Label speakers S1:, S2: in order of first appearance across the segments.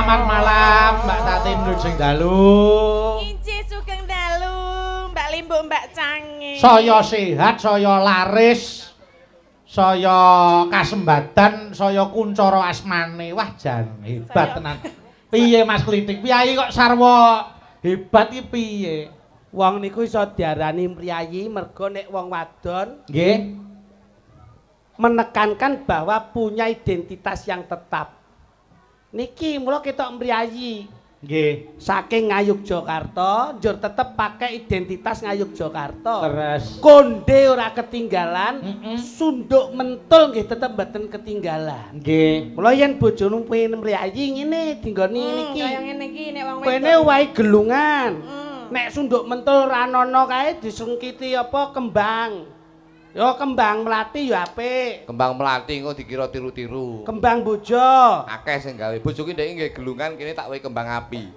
S1: Selamat malam Mbak Tatin Lujeng Dalu.
S2: Injih sugeng dalu Mbak Limbuk Mbak Cange.
S1: Saya sehat, saya laris, saya kasembadan, saya kuncara asmane. Wah jan hebat tenan. Piye Mas Klitik? Piyayi kok sarwa hebat iki piye?
S3: Wong niku iso diarani priyayi mergo nek wong wadon
S1: nggih
S3: menekankan bahwa punya identitas yang tetap. Niki mula ketok mriyayi.
S1: Nggih.
S3: Saking Ngayogyakarta njur tetep pakai identitas Ngayogyakarta.
S1: Terus
S3: konde ora ketinggalan, sunduk mentul nggih tetep mboten ketinggalan.
S1: Nggih.
S3: Mula yen bojomu pengen mriyayi ngene dinggoni niki.
S2: Kaya ngene iki nek wong wedok.
S3: Kene wae gelungan. Nek sunduk mentul ra ana kae disungkiti apa kembang. Ya kembang melati ya apik.
S4: Kembang melati engko dikira tiru-tiru.
S3: Kembang bojo.
S4: Akeh sing gawe. Bojoku ndek nggih gelungan kene tak wehi kembang api.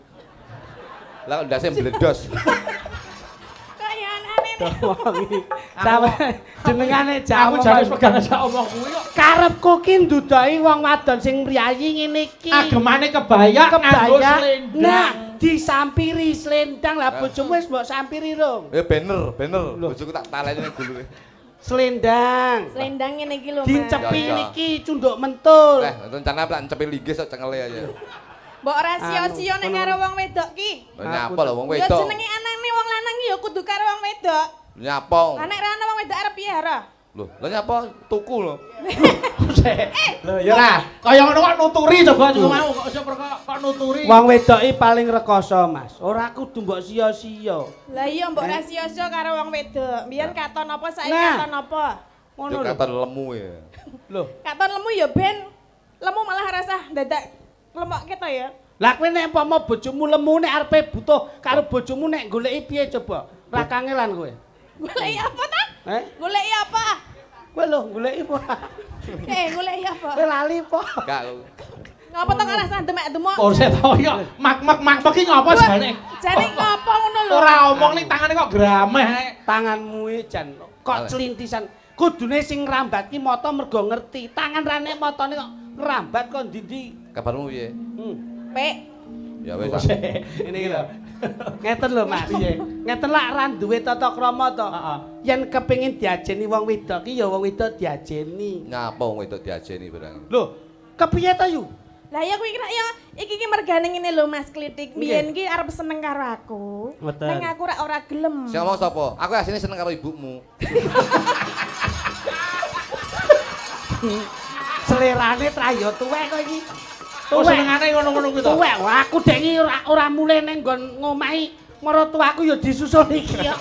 S4: Lah kok ndase mbledos.
S2: Kaya aneh.
S3: Sampe jenengane
S1: aku jane wis pegang sak omong kuwi kok.
S3: Karepku ki ndudoi wong wadon sing mriyayi ngene iki.
S1: Agemane kebaya nganggo slendang.
S3: Nah, disampiri slendang lah bojomu wis mbok sampiri rong.
S4: Bener, bener. Bojoku tak taleni ning gulune.
S3: Selendang.
S2: Selendang ngene iki lho, Mas.
S3: Dincepi niki cunduk mentul.
S4: Eh, rencana tak encepi linggis kok cengele aja.
S2: Mbok ora sia-sia nek karo wong wedok ki.
S4: Nyapa lho wong wedok.
S2: Ya jenenge anane wong lanang ya kudu karo wong wedok.
S4: Nyapa?
S2: Lah nek ra ana wong wedok arep piye, Hara?
S4: Lho, lha nyapa tuku lho.
S1: Lho ya ora. Kaya ngono kok nuturi coba coba mau kok iso kok nuturi.
S3: Wong wedok iki paling rekoso, Mas. Ora kudu mbok sia-sia.
S2: Lah iya mbok ora sia-sia karo wong wedok. Mbiyen katon apa saiki katon apa?
S3: Ngono lho.
S4: Katon lemu ya.
S3: Lho,
S2: katon lemu ya ben lemu malah rasah dadak lemokke to ya.
S3: Lah kowe nek umpama bojomu lemu nek arepe butuh karo bojomu nek goleki piye coba? Ra kangelan kowe.
S2: Goleki apa ta? Goleki apa?
S3: Kowe lho goleki apa?
S2: Goleki apa?
S3: Kowe lali apa?
S4: Enggak.
S2: Ngapa to kok rasah demek-demok?
S1: Oh, sik to iki mak-mak iki ngapa jane?
S2: Jane ngapa ngono lho?
S1: Ora omong ning tangane kok grameh.
S3: Tanganmu iki jan kok clintisan. Kudune sing ngrambat ki mata mergo ngerti. Tangan rane matane kok ngrambat kok ndi-ndi.
S4: Kabarmu piye?
S2: Pek.
S4: Ya wis.
S3: Ngene iki lho. Ngeten lho Mas. Ngeten lak ra duwe tata krama to. Yen kepengin diajeni wong wedok ki ya wong wedok diajeni.
S4: Nyapa wong wedok diajeni barang?
S3: Lho, kepiye to yu?
S2: Lah ya kuwi kira ya iki ki mergane ngene lho Mas Klitik. Biyen ki arep seneng karo aku. Ning aku ora ora gelem.
S4: Sing ngomong sapa? Aku asline seneng karo ibumu.
S3: Selerane trayo tuwek kok iki.
S1: Tuwek senengane ngono-ngono kuwi to.
S3: Tuwek, aku dek ora mulih ning nggon ngomahi maratuwaku ya disusul iki kok.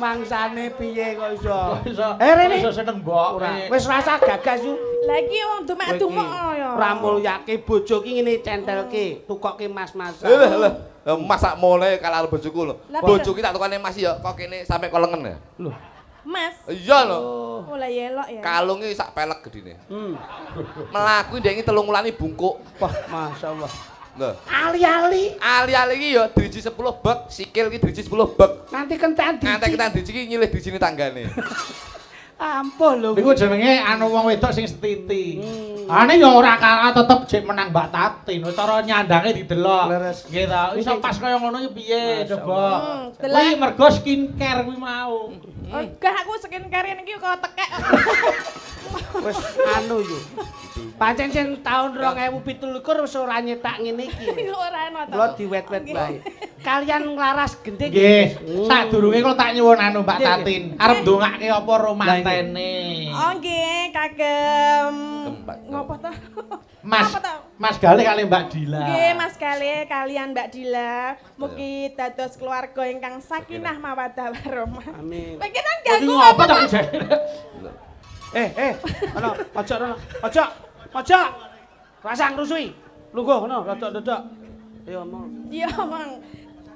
S3: Mangsane piye kok iso?
S1: Rene iso seneng mbok.
S3: Ora. Wis rasa gagas yu.
S2: Lah iki wong demek-dumuk ya.
S3: Ora mulyake bojo ki ngene centelke, tukoke mas-mas.
S4: Lho, lho, mas sak mole kalah bojoku lho. Bojoku tak tukane mas ya kok kene sampe kok lengen ya.
S3: Lho.
S2: Mas.
S4: Iya lho.
S2: Oh lah yelok ya.
S4: Kalunge sak pelek gedine. Mlaku ndek iki 3 wulane bungkuk.
S3: Wah, masyaallah.
S4: Lho.
S3: Ali-ali.
S4: Ali-ali iki ya driji 10 bek, sikil iki driji 10 bek.
S3: Nganti kentekan driji.
S4: Nganti kentekan driji iki nyilih drijine tanggane.
S3: Ampuh lho.
S1: Niku jenenge anu wong wedok sing setiti. Ane ya ora kalah tetep jek menang Mbak Tatin. Cara nyandange didelok. Nggih ta. Iso pas kaya ngono iki piye coba. Kuwi mergo skincare kuwi mau.
S2: Enggak aku skincare niki kok tekek.
S3: Wis anu yo. Pancen sing taun 2017 wis ora nyetak ngene iki.
S2: Ora ana to.
S3: Kula diwet-wet wae. Kalian nglaras gending
S1: nggih. Sadurunge kula tak nyuwun anu Mbak Tatin. Arep ndongake apa romantene.
S2: Oh nggih, kagem. Ngopo to?
S1: Mas Mas Galih kali Mbak Dila.
S2: Nggih, Mas Galih kalian Mbak Dila. Mugi dados keluarga ingkang sakinah mawaddah warahmah.
S3: Amin.
S2: Kowe ki ganggu apa to?
S3: Ono, ojo rono. Ojo. Ojo. Rasah ngrusui. Lungguh ngono, rodok-rodok. Ayo omong.
S2: Iya, Mang.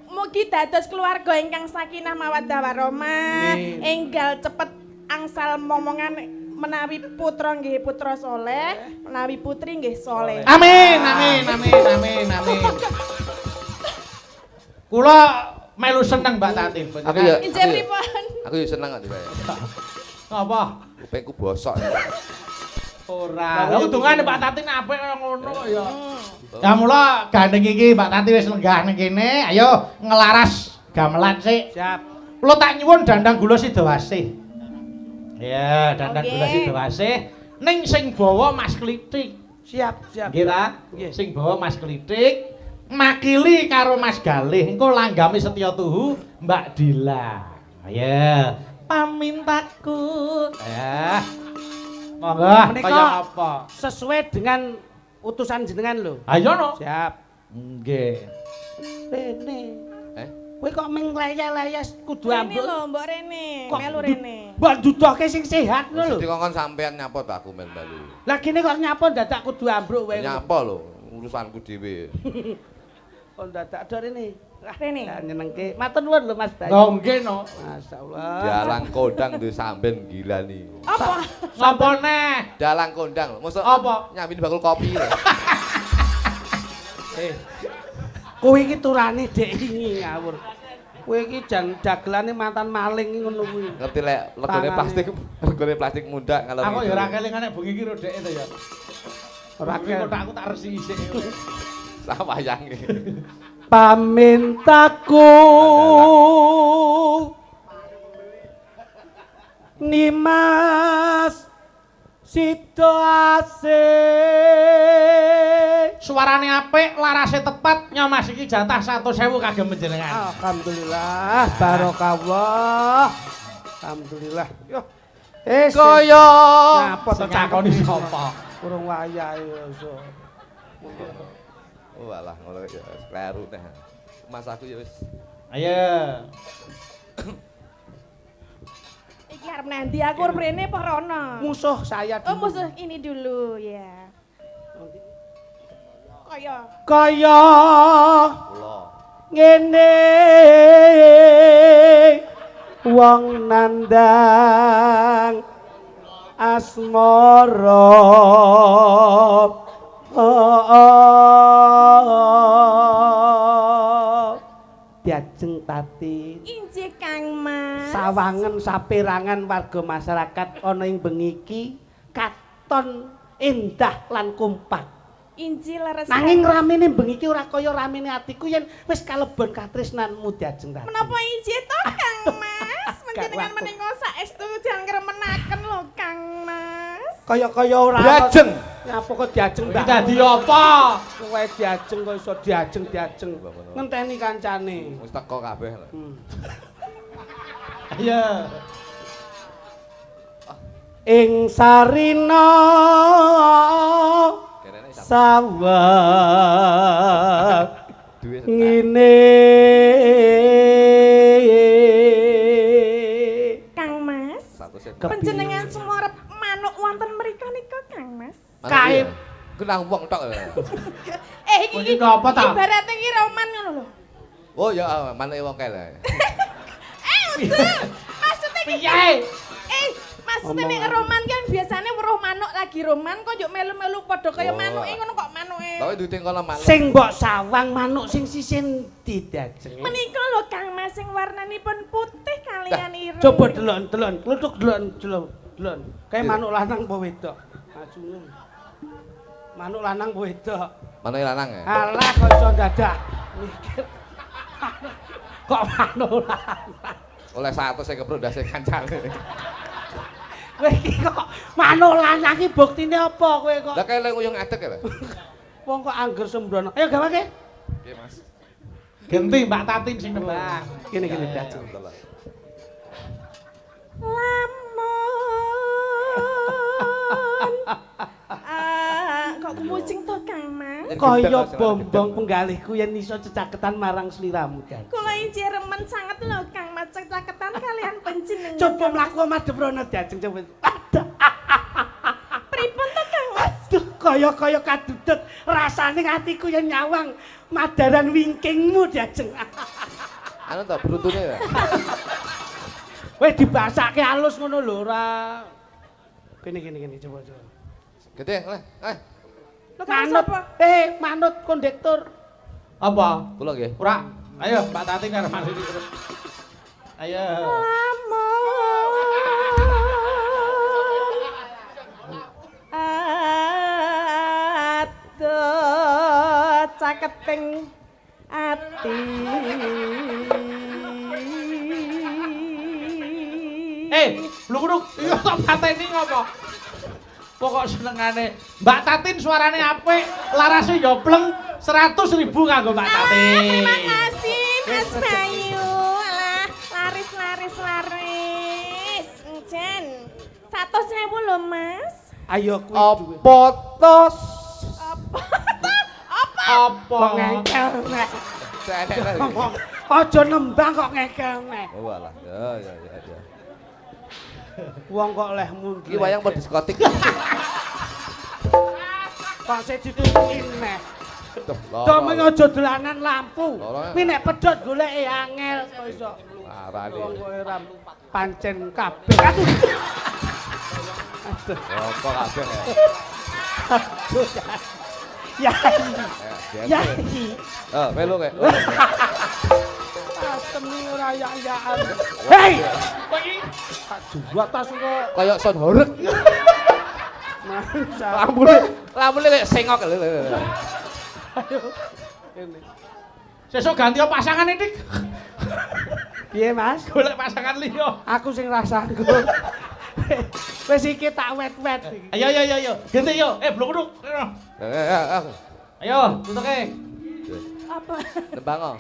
S2: Mugi dados keluarga ingkang sakinah mawaddah warahmah, enggal cepet angsal momongan menawi putra nggih putra soleh, menawi putri nggih soleh.
S1: Amin, amin, amin, amin, amin. Kula melu seneng Mbak Tatin.
S4: Aku ya.
S2: Injih pripun?
S4: Aku ya seneng kok dibae.
S1: Ngapa?
S4: Kupingku bosok.
S1: Ora. Lah dongane Mbak Tatin apik kaya ngono kok ya. Ya mula gandeng iki Mbak Tati wis lenggah ning kene, ayo ngelaras gamelan sik.
S3: Siap.
S1: Kula tak nyuwun dandang gula Sidawasih. Ya, dandang gula Sidawasih ning sing bawa Mas Klitik.
S3: Siap, siap.
S1: Nggih ta?
S3: Nggih.
S1: Sing bawa Mas Klitik makili karo Mas Galih, engko langgame Setya Tuhu Mbak Dila. Ayo, pamintaku. Ya. Monggo, kaya apa?
S3: Sesuai dengan utusan jenengan lho.
S1: Ayo no.
S3: Siap.
S1: Nggih.
S3: Rene.
S4: Eh?
S3: Kowe kok ming leyeh-leyeh kudu
S2: Rene
S3: ambek.
S2: lho, mbok rene, melu rene.
S3: Mbok dudohke sing sehat ngono lho.
S4: Dikongkon sampean nyapa ta aku melu-melu.
S3: Lah kene kok nyapa dadak kudu ambruk wae.
S4: Nyapa lho, urusanku dhewe.
S3: Kok dadak do rene.
S2: Rene.
S3: Nyenengke. Matur nuwun lho Mas Bayu.
S1: Lho nggih no.
S3: Masyaallah.
S4: Dalang kondang duwe samben gilani.
S2: Apa?
S1: Sapa neh?
S4: Dalang kondang lho. Mosok
S1: apa?
S4: Nyambini bakul kopi lho.
S3: Eh. Kowe iki turane dek ingi ngawur. Kowe iki jan dagelane mantan maling ngono kuwi.
S4: Ngerti lek legone plastik, regone plastik mundak ngalor.
S1: Aku ya ora kelingan nek bengi iki ro dheke to ya. Ora kotak aku tak resiki sik.
S4: Sak wayange.
S3: Pamintaku Nimas Sidawasih.
S1: Suarane apik, larase tepat, nyomas iki jatah 100.000 kagem panjenengan.
S3: Alhamdulillah, barokallah. Alhamdulillah. Yo. Eh,
S4: kaya
S3: ngapa to
S1: cakoni sapa?
S3: Urung wayahe iso.
S4: Oh alah ngono ya kleru neh. Mas aku ya wis.
S1: Ayo.
S2: Iki arep nanti aku arep rene apa rono?
S3: Musuh saya dulu.
S2: Oh, musuh ini dulu ya. Kaya.
S3: Kaya ngene wong nandang asmara. Diajeng Tati.
S2: Injih Kang Mas.
S3: Sawangen saperangan warga masyarakat ana ing bengi iki katon endah lan kompak.
S2: Injih leres.
S3: Nanging ramene bengi iki ora kaya ramene atiku yen wis kalebon katresnanmu Diajeng Tati.
S2: Menapa injih to Kang Mas? Menjenengan menika saestu jan ngremenaken lho Kang Mas.
S3: Kaya-kaya ora
S4: diajeng.
S3: Nyapa kok diajeng Mbak?
S1: Iki dadi apa?
S3: Kowe diajeng kok iso diajeng-diajeng. Ngenteni kancane.
S4: Wis teko kabeh lho.
S1: Ayo.
S3: Ing sarina sawah ngene
S2: Kang Mas. Panjenengan sumorep manuk wonten mriko nika Kang Mas.
S3: Kae
S4: kenang wong tok.
S2: Eh iki
S1: apa ta?
S2: Ibarate iki roman ngono lho.
S4: Oh ya manuke wong kae lho.
S2: Eh udah. Maksudnya
S1: piye?
S2: Eh maksudnya nek roman kan biasane weruh manuk lagi roman kok njuk melu-melu padha kaya manuke ngono kok manuke.
S4: Lah duwe kono manuk.
S3: Sing mbok sawang manuk sing sisih endi Diajeng?
S2: Menika lho Kang Mas sing warnanipun putih kalian ireng.
S3: Coba delok-delok, kluthuk delok-delok. Delok. Kae manuk lanang apa wedok? Majune. Manuk lanang apa wedok?
S4: Manuke lanang ya?
S3: Alah kok iso dadak mikir. Kok manuk lanang?
S4: Oleh 100 sing kepruk ndase kancane.
S3: Kowe iki kok manuk lanang iki buktine apa kowe kok?
S4: Lah kae lek nguyung adeg lho.
S3: Wong kok angger sembrono. Ayo gawake.
S4: Nggih, Mas.
S1: Genti Mbak Tatin sing nembang.
S3: Kene-kene Diajeng.
S2: Lamun kok kumucing to Kang Mas?
S3: Kaya bombong penggalihku yen iso cecaketan marang sliramu Diajeng.
S2: Kula injih remen sanget lho Kang Mas cecaketan kalian panjenengan.
S3: Coba mlaku madhep rono Diajeng coba.
S2: Pripun to Kang Mas?
S3: Aduh kaya-kaya kadudut rasane atiku yen nyawang madaran wingkingmu Diajeng.
S4: Anu to bruntune ya.
S3: Weh dibasake halus ngono lho ora. Kene kene kene coba coba.
S4: Gede, leh, eh.
S3: Manut, manut kondektur.
S1: Apa?
S4: Kula nggih.
S1: Ora. Ayo Mbak Tati karo Mas iki terus. Ayo.
S2: Lamun adoh saketing ati.
S1: Bluk-bluk, iya tak pateni ngopo? Pokok senengane Mbak Tatin suarane apik, larase ya pleng, 100.000 kanggo Mbak Tatin.
S2: Terima kasih Mas Bayu. Alah, laris laris laris. Jen. 100.000 lho, Mas.
S3: Ayo kuwi.
S4: Apa tos?
S2: Apa? Apa?
S1: Apa?
S3: Kok ngengkel nek. Aja nembang kok ngekel nek.
S4: Oh alah. Ya ya ya ya.
S3: Wong kok leh mundur.
S4: Iki wayang apa diskotik?
S3: Kok sik ditutuki neh. Domeng aja dolanan lampu. Kuwi nek pedhot goleke angel kok iso.
S4: Arane.
S3: Wong kok ora pancen kabeh. Aduh. Aduh.
S4: Apa kabeh ya?
S3: Aduh. Ya. Ya.
S4: Eh, melu kek.
S3: Asem ora yak-yakan. Hei!
S1: Kok iki
S3: tak juwat tas kok
S4: kaya sound horeg.
S3: Masa.
S4: Lampune lek sengok lho.
S3: Ayo. Kene.
S1: Sesuk ganti pasangan iki.
S3: Piye, Mas?
S1: Golek pasangan liya.
S3: Aku sing ra sanggup. Wis iki tak wet-wet iki.
S1: Ayo ayo ayo. Ganti yo. Blok-blok. Ayo, tutuke.
S2: Apa?
S4: Nembang kok.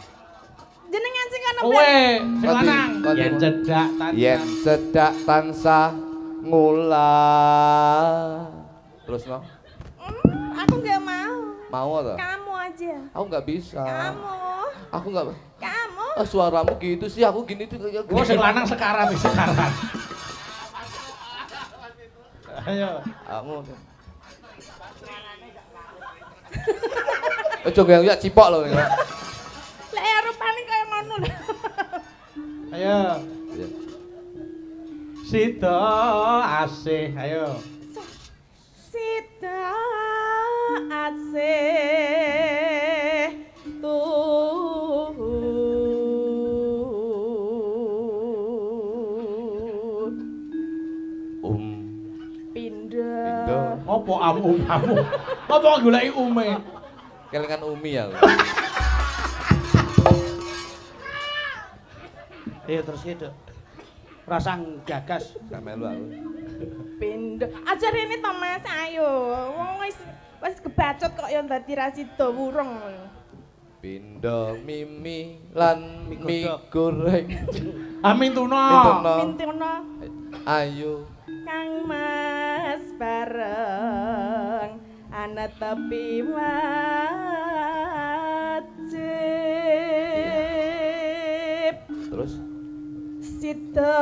S2: Jenengan sing ana
S1: kowe sing lanang. Yen cedhak tansah.
S4: Yen cedhak tansah ngulah. Terus no?
S2: Aku enggak mau.
S4: Mau atau?
S2: Kamu aja.
S4: Aku enggak bisa.
S2: Kamu.
S4: Aku enggak.
S2: Kamu.
S4: Oh, suaramu gitu sih, aku gini tuh.
S1: Oh, sing lanang sekarat wis sekarat. Ayo.
S4: Kamu. Ojo goyang ya cipok lho.
S2: Lek ya rupane kaya ngono lho.
S1: Ayo. Sida asih, ayo.
S2: Sida asih tuhu. Pindah.
S1: Apa amu? Apa goleki ume?
S4: Kelingan umi ya.
S3: Ayo terus gitu. Rasa gagas.
S4: Gak melu aku.
S2: Pindah. Aja rene to Mas, ayo. Wong wis kebacut kok ya dadi ra sida wurung.
S4: Pindah mimi lan mie goreng.
S1: Ah mintuna.
S2: Mintuna.
S4: Ayo.
S2: Kang Mas bareng ana tepi wajib.
S4: Terus
S2: sida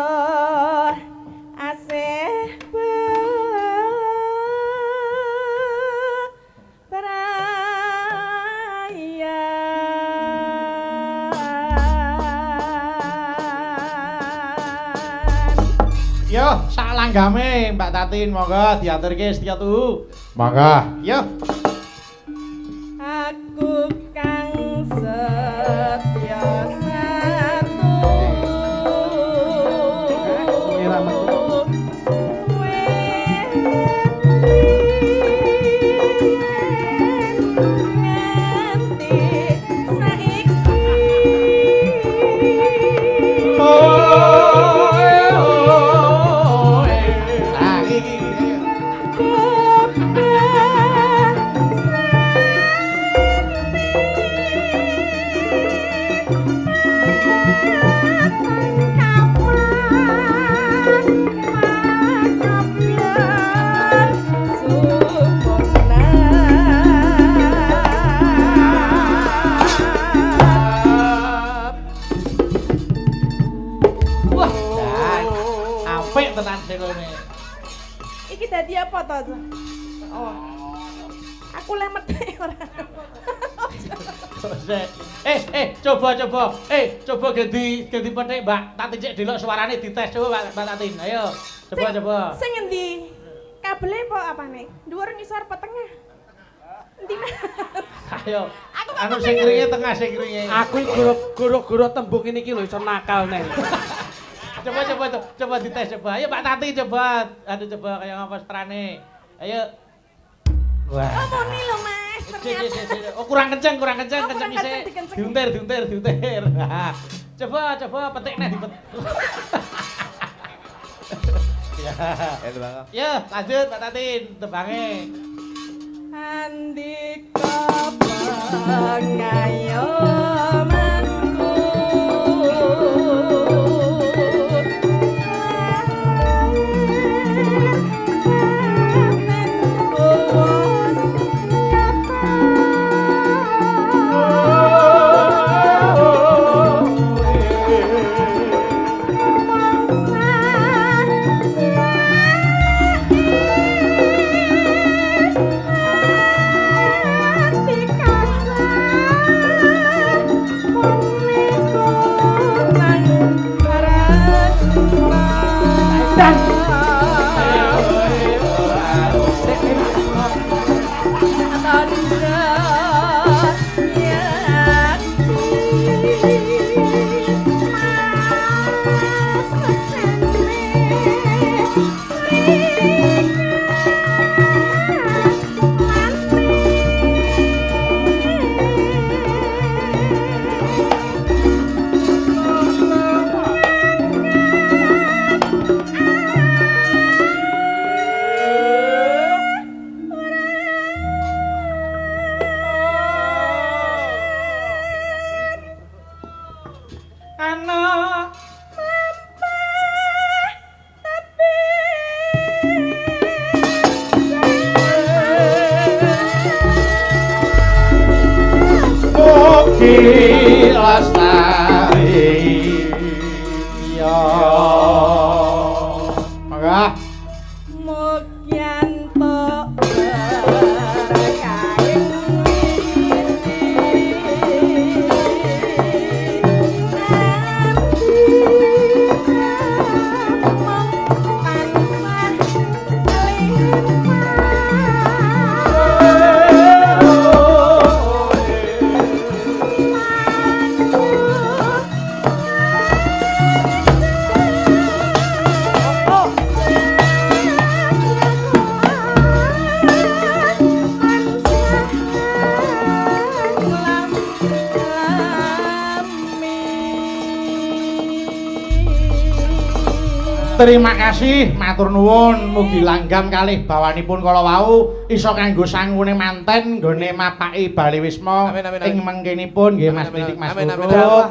S2: asih berayan.
S1: Yo, sak langgame Mbak Tatin monggo diaturke setya tuhu. Monggo. Yo.
S2: Aku kang setya satu. Nganti saiki.
S1: Nah, iki. Wah, jan. Apik tenan selone.
S2: Iki dadi apa to? Oh. Aku leh methek ora.
S1: Coba. Coba ganti petik Mbak Tatin cek delok suarane dites coba Mbak Tatin. Ayo, coba.
S2: Sing ngendi? Kabele apa apane? Dhuwur ngisor apa tengah? Endi Mas?
S1: Ayo.
S2: Aku kok
S1: Anu sing ringe tengah sing ringe.
S3: Aku goro-goro tembung ini iki lho iso nakal nek.
S1: Coba dites coba. Ayo Mbak Tati coba. Aduh coba kaya ngapa suarane. Ayo. Wah.
S2: Oh muni lho Mas.
S1: Cek Sik. Oh, kurang kenceng,
S2: Oh,
S1: kenceng
S2: kurang
S1: isih.
S2: kenceng, dikenceng.
S1: Diuntir. Nah, coba petik neh dipet. Ya. Ya, lanjut Mbak Tatin tembange.
S2: Andika pengayomanku
S1: Ana Mugi lestari. Ya. Mangga.
S2: Mugyanto berkaing
S1: Terima kasih, matur nuwun, mugi langgam kalih bawanipun kala wau iso kanggo sangune manten nggone mapaki Bali Wisma
S4: Amin, amin, amin.
S1: ing mengkenipun nggih Mas
S4: Amin, amin,
S1: Titik Mas
S4: amin, amin,
S1: Putut.